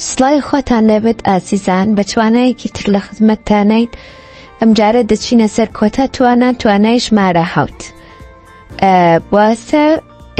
سڵاوی خۆتان لێبێت ئازیزان بە توانایەکی تر لە خزمەتتانین ئەمجارە دەچینە سەر کۆتا توانا توانای ژمارە حوت واسە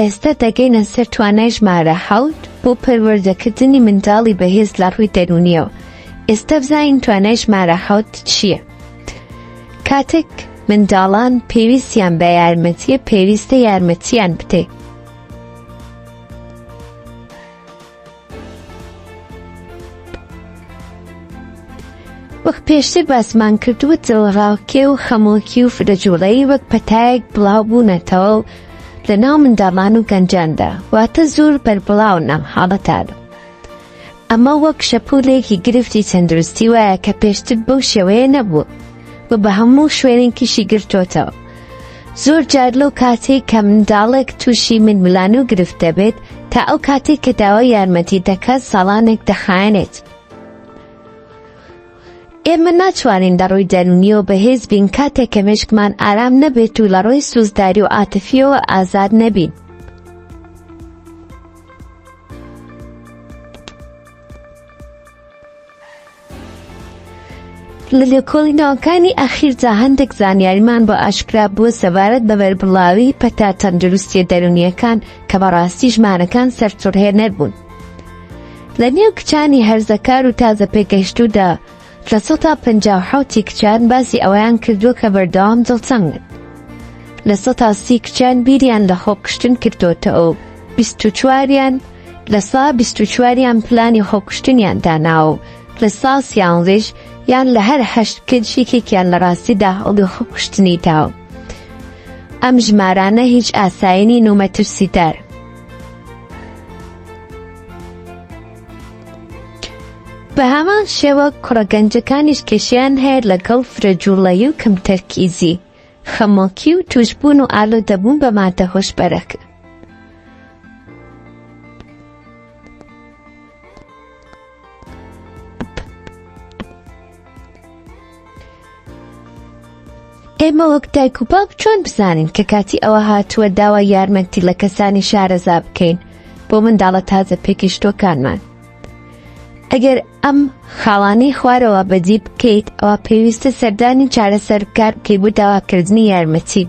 ئێستا دەگەینە سەر توانای ژمارە حوت بۆ پەروەردەکردنی منداڵی بەهێز لە ڕووی دەروونیەوە ئێستا بزانین توانای ژمارە حوت چییە؟ کاتێک منداڵان پێویستیان بە یارمەتیە پێویستە یارمەتیان بدەیت. وەک پێشتر باسمان کردووە دڵەڕاوکێ و خەمۆکی و فرەجوڵەیی وەک پەتایەک بڵاو بوونەتەوە و لە ناو منداڵان و گەنجاندا واتە زۆر بەربڵاون ئەم حاڵەتانە. ئەمە وەک شەپۆلێکی گرفتی تەندروستی وایە کە پێشتر بەو شێوەیە نەبووە و بە هەموو شوێنێکیشی گرتۆتەوە. زۆر جار لەو کاتەی کە منداڵێک تووشی ململانێ و گرفت دەبێت تا ئەو کاتەی کە داوای یارمەتی دەکات ساڵانێک دەخایەنێت. ئێمە ناتوانین لە ڕووی دەروونیەوە بەهێز بین کاتێک کە مێشکمان ئارام نەبێت و لە ڕووی سوزداری و عاتفیەوە ئازاد نەبین. لە لێکۆڵینەوەکانی ئەخیردا هەندێک زانیاریمان بۆ ئاشکرا بووە سەبارەت بە بەربڵاوی پەتا تەندروستیە دەروونیەکان کە بەڕاستی ژمارەکان سەرسوڕهێنەر بوون. لە نێو کچانی هەرزەکار و تازە پێگەیشتوودا 57% ی کچان باسی ئەوەیان کردووە کە بەردەوام دڵتەنگن. 30% کچان بیریان لە خۆکوشتن کردۆتەوە و 24یان 24% پلانی خۆکوشتنیان داناوە و 13% یان لە هەر هەشت کچ یەکێکیان لە ڕاستیدا هەوڵی خۆکوشتنی داوە. ئەم ژمارانە هیچ ئاسایی نین و مەترسیدارن. بە هەمان شێوە کوڕە گەنجەکانیش کێشەیان هەیە لەگەڵ فرەجووڵەیی و کەمتەرکیزی، خەمۆکی و تووشبوون و ئالوودەبوون بە ماددە هۆشبەرەکان. ئێمە وەک دایک و باوک چۆن بزانین کە کاتی ئەوە هاتووە داوای یارمەتی لە کەسانی شارەزا بکەین بۆ منداڵە تازە پێگەیشتووەکانمان؟ ئەگەر ئەم خاڵانەی خوارەوە بەدی بکەیت ئەوا پێویستە سەردانی چارەسەرکار بکەیت بۆ داواکردنی یارمەتی.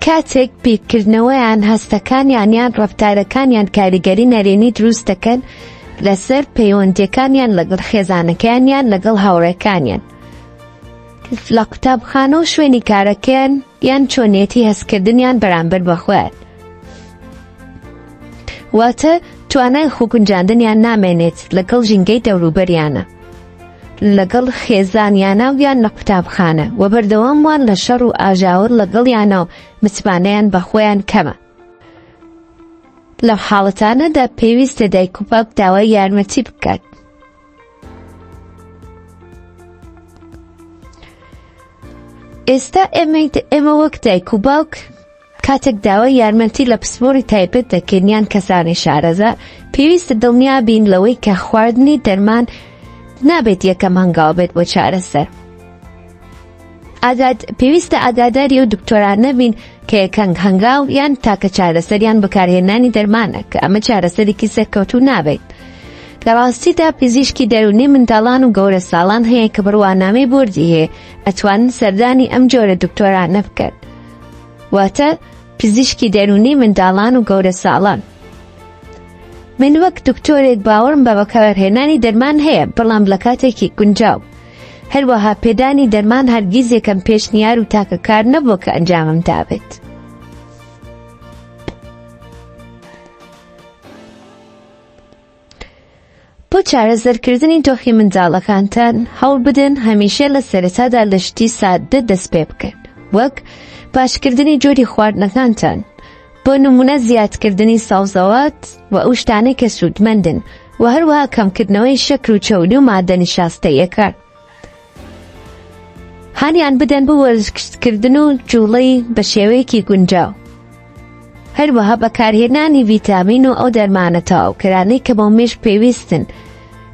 کاتێک بیرکردنەوەیان، هەستەکانیان یان ڕەفتارەکانیان کاریگەری نەرێنی دروست دەکەن لەسەر پەیوەندیەکانیان لەگەڵ خێزانەکەیان یان لەگەڵ هاوڕێکانیان لە قوتابخانە و شوێنی کارەکەیان یان چۆنیەتی هەستکردنیان بەرامبەر بە خۆیان واتە توانای خۆگونجاندنیان نامێنێت لەگەڵ ژینگەی دەوروبەریانە. لەگەڵ خێزانیانا و یان لە قوتابخانە و بەردەوام وان لە شەڕ و ئاژاوە لەگەڵیانا و متمانەیان بە خۆیان کەمە. لەو حاڵەتانەدا پێویستە دایک و باوک داوای یارمەتی بکات. ئێستا ئێمە وەک دایک و باوک کاتێک داوای یارمەتی لە پسپۆڕی تایبەت دەکەین یان کەسانی شارەزا، پێویستە دڵنیا بین لەوەی کە خواردنی دەرمان نابێت یەکەم هەنگاو بێت بۆ چارەسەر. پێویستە ئاگاداری ئەو دکتۆرانە بین کە یەکەم هەنگاو یان تاکە چارەسەریان بەکارهێنانی دەرمانە کە ئەمە چارەسەرێکی سەرکەوتوو نابێت. لە ڕاستیدا پزیشکی دەروونی منداڵان و گەورەساڵان هەیە کە بڕوانامەی بۆردی هەیە ئەتوانن سەردانی ئەم جۆرە دکتۆرانە بکەن. واتە پزیشکی دەروونی منداڵان و گەورەساڵان. من وەک دکتۆرێک باوەڕم بە بەکارهێنانی دەرمان هەیە، بەڵام لە کاتێکی گونجاو. هەروەها پێدانی دەرمان هەرگیز یەکەم پێشنیار و تاکە کار نەبووە کە ئەنجامم دابێت. بۆ چارەسەرکردنی دۆخی منداڵەکانتان هەوڵبدەن هەمیشە لە سەرەتادا لە شتی سادە دەست پێ بکەن وەک باشکردنی جۆری خواردنەکانتان بۆ نمونە زیادکردنی سەوزەوات و ئەو شتانەی کە سوودمەندن و هەروەها کەمکردنەوەی شەکر و چەوری و مادە نیشاستەییەکان هانیان بدەن بۆ وەرزشکردن و جوڵەی بە شێوەیەکی گونجاو. هەروەها بەکارهێنانی ڤیتامین و ئەو دەرمانە تەواوکەرانەی کە بۆ مێشک پێویستن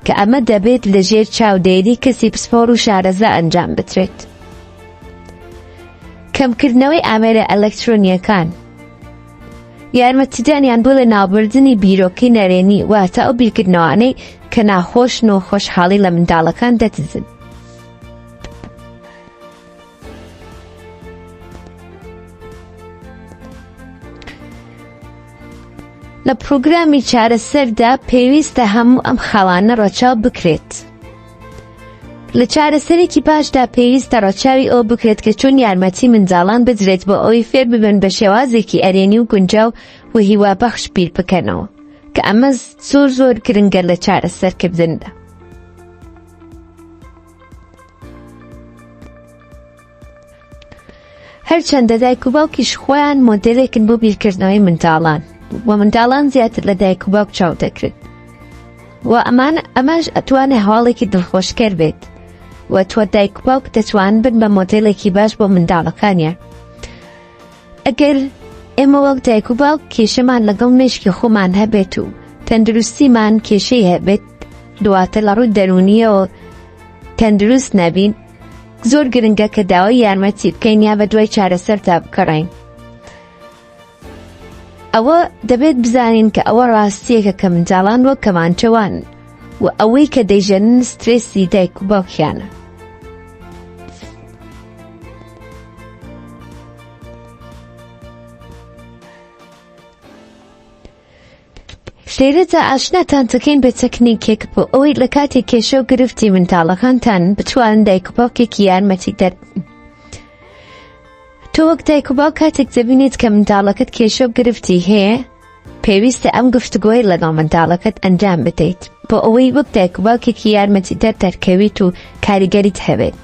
کە ئەمە دەبێت لە ژێر چاودێری کەسی پسپۆڕ و شارەزا ئەنجام بدرێت. کەمکردنەوەی ئامێرە ئەلکترۆنییەکان. یارمەتیدانیان بۆ لەناوبردنی بیرۆکەی نەرێنی، واتە ئەو بیرکردنەوانەی کە ناخۆشن و خۆشحاڵی لە منداڵەکان دەدزن. لە پرۆگرامی چارەسەردا پێویستە هەموو ئەم خاڵانە ڕەچاو بکرێت. لە چارەسەرێکی باشدا پێویستە ڕەچاوی ئەوە بکرێت کە چۆن یارمەتی منداڵان بدرێت بۆ ئەوەی فێر ببن بە شێوازێکی ئەرێنی و گونجاو و هیوابەخش بیر بکەنەوە، کە ئەمە زۆر زۆر گرنگە لە چارەسەرکردندا. هەرچەندە دایک و باوکیش خۆیان مۆدێلێکن بۆ بیرکردنەوەی منداڵان و منداڵان زیاتر لە دایک و باوک چاو دەکرێت و ئەمان ئەمەش ئەتوانێ هەواڵێکی دڵخۆشکەر بێت و تۆ دایک و باوک دەتوان بن بە مۆدێلێکی باش بۆ منداڵەکانیان. ئەگەر ئێمە وەک دایک و باوک کێشەمان لەگەڵ مێشکی خۆمان هەبێت و تەندروستیمان کێشەی هەبێت، دواتر لە ڕووی دەروونیەوە تەندروست نەبین، زۆر گرنگە کە داوای یارمەتی بکەین یا بە دوای چارەسەردا بگەڕێین. ئەوە دەبێت بزانین کە ئەوە ڕاستیەکە کە منداڵان وەک کەمانچەوان و ئەوەی کە دەیژەنن سترێسی دایک و باوکیانە. لێرەدا ئاشناتان دەکەین بە تەکنیکێک بۆ ئەوەی لە کاتی کێشە و گرفتی منداڵەکانتان بتوانن دایک و باوکێکی یارمەتیدەر بن. تۆ وەک دایک و باوک کاتێک دەبینیت کە منداڵەکەت کێشە و گرفتی هەیە، پێویستە ئەم گفتوگۆیە لەگەڵ منداڵەکەت ئەنجام بدەیت بۆ ئەوەی وەک دایک و باوکێکی یارمەتیدەر دەرکەویت و کاریگەریت هەبێت.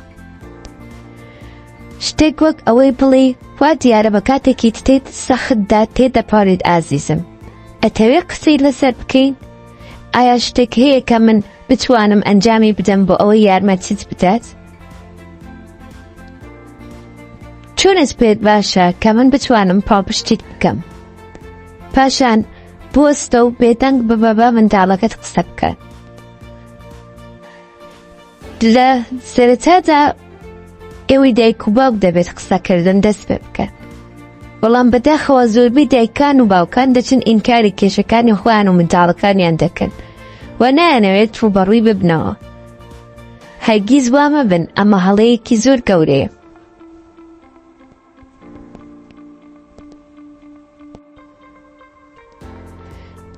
شتێک وەک ئەوەی بڵێی وا دیارە بە کاتێکی تێت سەختدا تێدەپەڕیت ئازیزم، ئەتەوێ قسەی لەسەر بکەین؟ ئایا شتێک هەیە کە من بتوانم ئەنجامی بدەم بۆ ئەوەی یارمەتیت بدات؟ چۆنت پێت باشە کە من بتوانم پاڵپشتیت بکەم؟ پاشان بوەستە و بێدەنگ ببە با منداڵەکەت قسە بکات. لە سەرەتادا ئێوەی دایک و باوک دەبێت قسەکردن دەست پێ بکەن، بەڵام بەداخەوە زۆربەی دایکان و باوکان دەچن ئینکاری کێشەکانی خۆیان و منداڵەکانیان دەکەن و نایانەوێت ڕووبەڕووی ببنەوە. هەرگیز وا مەبن، ئەمە هەڵەیەکی زۆر گەورەیە.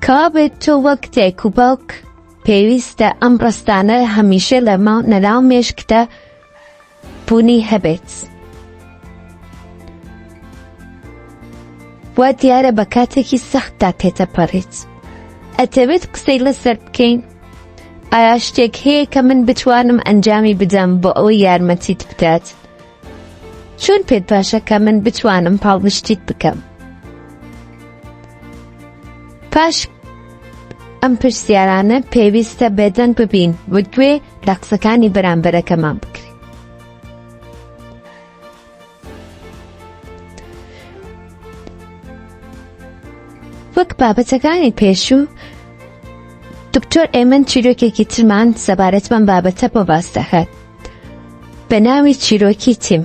کەوابێت تۆ وەک دایک و باوک پێویستە ئەم ڕستانە هەمیشە لە ناو مێشکدا بوونی هەبێت. وا دیارە بە کاتێکی سەختدا تێتەپەڕیت. ئەتەوێت قسەی لەسەر بکەین؟ ئایا شتێک هەیە کە من بتوانم ئەنجامی بدەم بۆ ئەوەی یارمەتیت بدات؟ چۆن پێت باشە کە من بتوانم پاڵپشتیت بکەم؟ پاش ئەم پرسیارانە پێویستە بێدەنگ ببین و گوێ لە قسەکانی بەرامبەرەکەمان بگرین. وەک بابەتەکانی پێشوو، دکتۆر ئێمن چیرۆکێکی ترمان سەبارەت بەم بابەتە بۆ باس دەکات بە ناوی چیرۆکی تیم.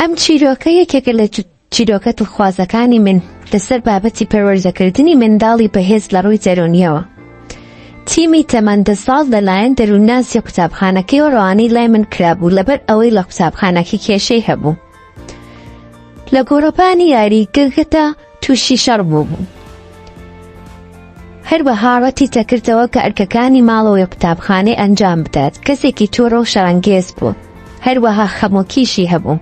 ئەم چیرۆکە یەکێکە لە چیرۆکە دڵخوازەکانی من لەسەر بابەتی پەروەردەکردنی منداڵی بەهێز لە ڕووی دەروونییەوە. تیمی تەمەن 10 ساڵ لەلایەن دەروونناسی قوتابخانەکەیەوە ڕەوانەی لای من کرابوو لەبەر ئەوەی لە قوتابخانەکەی کێشەی هەبوو. لە گۆڕەپانی یاریگەکەدا تووشی شەڕ بووبوو. هەروەها ڕەتی دەکردەوە کە ئەرکەکانی ماڵەوەی قوتابخانەی ئەنجام بدات، کەسێکی تووڕە و شەڕانگێز بوو، هەروەها خەمۆکیشی هەبوو.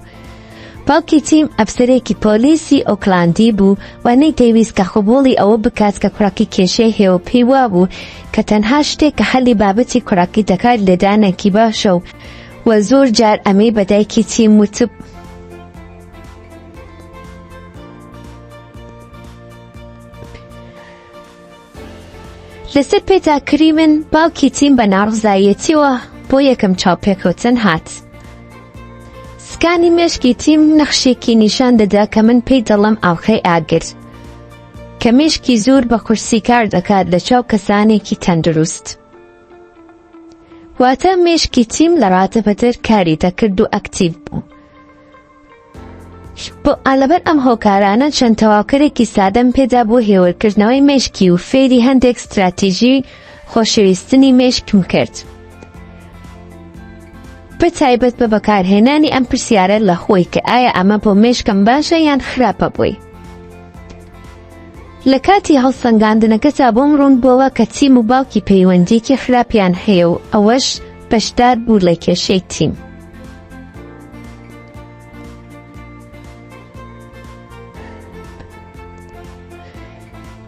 باوکی تیم ئەفسەرێکی پۆلیسی ئۆکلاندی بوو و نەیدەویست کە قبوڵی ئەوە بکات کە کوڕەکەی کێشەی هەیە و پێی وابوو کە تەنها شتێک کە حەلی بابەتی کوڕەکەی دەکات لێدانێکی باشە و و زۆر جار ئەمەی بە دایکی تیم وتبوو. لەسەر پێداکری من باوکی تیم بە ناڕەزایەتیەوە بۆ یەکەم چاوپێکەوتن هات. سکانی مێشکی تیم نەخشێکی نیشان دەدا کە من پێی دەڵێم ئاڵقەی ئاگر، کە مێشکی زۆر بە قورسی کار دەکات لە چاو کەسانێکی تەندروست. واتە مێشکی تیم لە ڕادەبەدەر کاری دەکرد و ئەکتیڤ بوو. بۆ لەبەر ئەم هۆکارانە چەند تەواوکەرێکی سادەم پێدا بۆ هێورکردنەوەی مێشکی و فێری هەندێک ستراتیژی خۆشەویستنی مێشکم کرد. بە تایبەت بە بەکارهێنانی ئەم پرسیارە لە خۆی کە ئایا ئەمە بۆ مێشکم باشە یان خراپە بۆی. لە کاتی هەڵسەنگاندنەکەدا بۆم ڕوون بۆوە کە تیم و باوکی پەیوەندییەکی خراپیان هەیە و ئەوەش بەشدار بوو لە کێشەی تیم.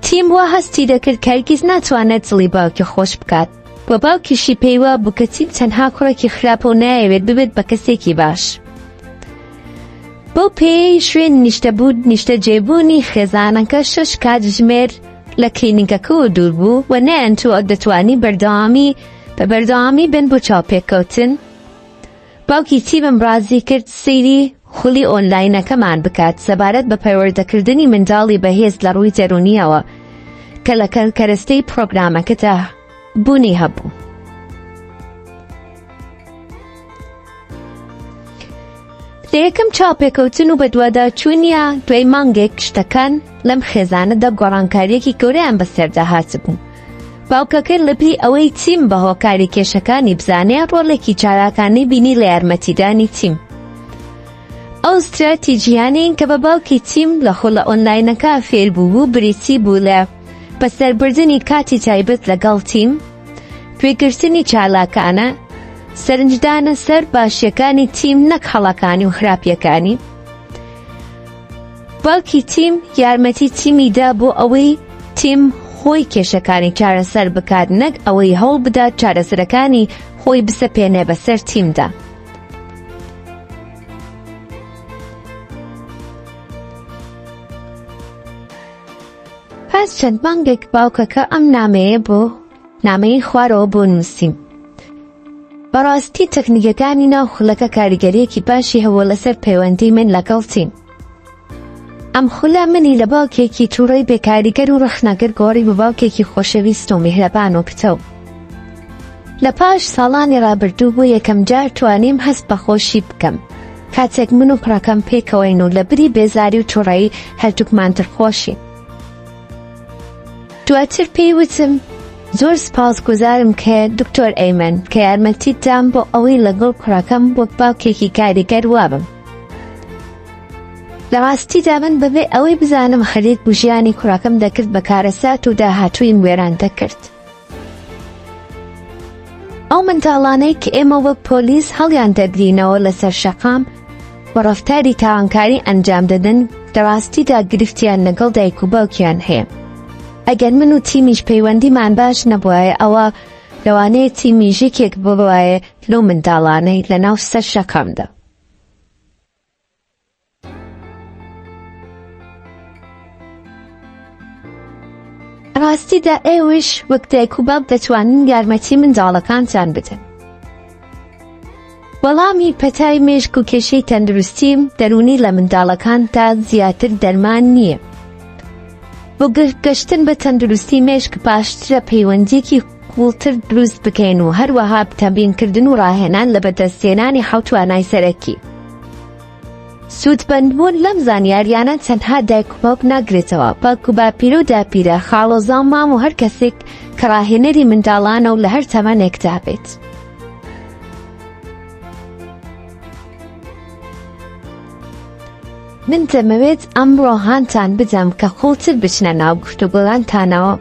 تیم وا هەستی دەکرد کە هەرگیز ناتوانێت دڵی باوکی خۆش بکات و باوکیشی پێی وابوو کە تیم تەنها کوڕێکی خراپە و نایەوێت ببێت بە کەسێکی باش. بەو پێیەی شوێنی نیشتەجێبوونی خێزانەکە شەش کاتژمێر لە کلینیکەکەوە دوور بوو و نەیانتوانی بەردەوامی بە بەردەوامی بن بۆ چاوپێکەوتن، باوکی تیمم ڕازی کرد سەیری خولی ئۆنلاینەکەمان بکات سەبارەت بە پەروەردەکردنی منداڵی بەهێز لە ڕووی دەروونییەوە کە لە کەرەستەی پڕۆگرامەکەدا بوونی هەبوو. لە یەکەم چاوپێکەوتن و بەدواداچوونیا دوای مانگێک شتەکان لەم خێزانەدا گۆڕانکارییەکی گەورەیان بەسەردا هاتبوو. باوکەکەی لەبری ئەوەی تیم بە هۆکاری کێشەکانی بزانێ ڕۆڵێکی چالاکانەی بینی لە یارمەتیدانی تیم. ئەو ستراتیجیانەی کە بە باوکی تیم لە خولە ئۆنلاینەکە فێر بوو بریتی بوو لە بەسەربردنی کاتی تایبەت لەگەڵ تیم، گوێگرتنی چالاکانە، سەرنجدانە سەر باشیەکانی تیم نەک هەڵەکانی و خراپیەکانی. باوکی تیم یارمەتی تیمی دا بۆ ئەوەی تیم خۆی کێشەکانی چارەسەر بکات نەک ئەوەی هەوڵ بدات چارەسەرەکانی خۆی بسەپێنێ بەسەر تیمدا. پاش چەند مانگێک باوکەکە ئەم نامەیە بۆ نامەی خوارەوە بۆ نووسیم. بەڕاستی تەکنیکەکانی ناو خولەکە کاریگەریەکی باشی هەبوو لەسەر پەیوەندی من لەگەڵ تیم. ئەم خولە منی لە باوکێکی توڕەی بێکاریگەر و ڕەخنەگر گۆڕی بە باوکێکی خۆشەویست و میهرەبان و پتەو. لە پاش ساڵانی ڕابردوو بۆ یەکەم جار توانیم هەست بە خۆشی بکەم کاتێک من و کوڕەکەم پێکەوەین و لە بری بێزاری و توڕەیی هەردووکمان دڵخۆشین. دواتر پێی وتم زۆر سپاسگوزارم کە دکتۆر ئەیمەن کە یارمەتیت دام بۆ ئەوەی لەگەڵ کوڕەکەم وەک باوکێکی کاریگەر وابم. لە ڕاستیدا من بەبێ ئەوەی بزانم خەریک بوو ژیانی کوڕەکەم دەکرد بە کارەسات و داهاتوویم وێران دەکرد. ئەو منداڵانەی کە ئێمە وەک پۆلیس هەڵیان دەگرینەوە لەسەر شەقام و ڕەفتاری تاوانکاری ئەنجام دەدەن لە ڕاستیدا گرفتیان لەگەڵ دایک و باوکیان هەیە. ئەگەر من و تیمیش پەیوەندیمان باش نەبوایە ئەوا لەوانەیە تیمیش یەکێک ببوایە لەو منداڵانەی لەناو سەر شەقامدا. ڕاستیدا ئێوەش وەک دایک و باوک دەتوانن یارمەتی منداڵەکانتان بدەن. وەڵامی پەتای مێشک و کێشەی تەندروستی دەروونی لە منداڵەکاندا زیاتر دەرمان نییە. بۆ گەشتن بە تەندروستی مێشک باشترە پەیوەندییەکی قووڵتر دروست بکەین و هەروەها تەمرینکردن و ڕاهێنان لە بەدەستهێنانی حەوت توانای سەرەکی. سوودمەندبوون لەم زانیاریانە تەنها دایک و باوک ناگرێتەوە، بەڵکو باپیرە و داپیرە، خاڵۆزا و مام و هەر کەسێک کە ڕاهێنەری منداڵانە و لە هەر تەمەنێکدا بێت. من دەمەوێت ئەمڕۆ هانتان بدەم کە قوڵتر بچنە ناو گفتوگۆکانتانەوە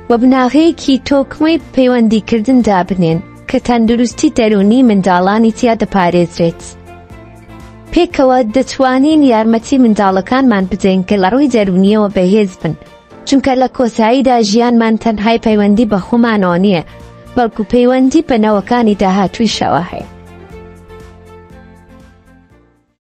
و بناغەیەکی تۆکمەی پەیوەندیکردن دابنێن کە تەندروستی دەروونی منداڵانی تیا دەپارێزرێت. پێکەوە دەتوانین یارمەتی منداڵەکانمان بدەین کە لە ڕووی دەروونییەوە بەهێز بن، چونکە لە کۆتاییدا ژیانمان تەنهای پەیوەندی بە خۆمانەوە نییە، بەڵکو پەیوەندی بە نەوەکانی داهاتوویشەوە هەیە.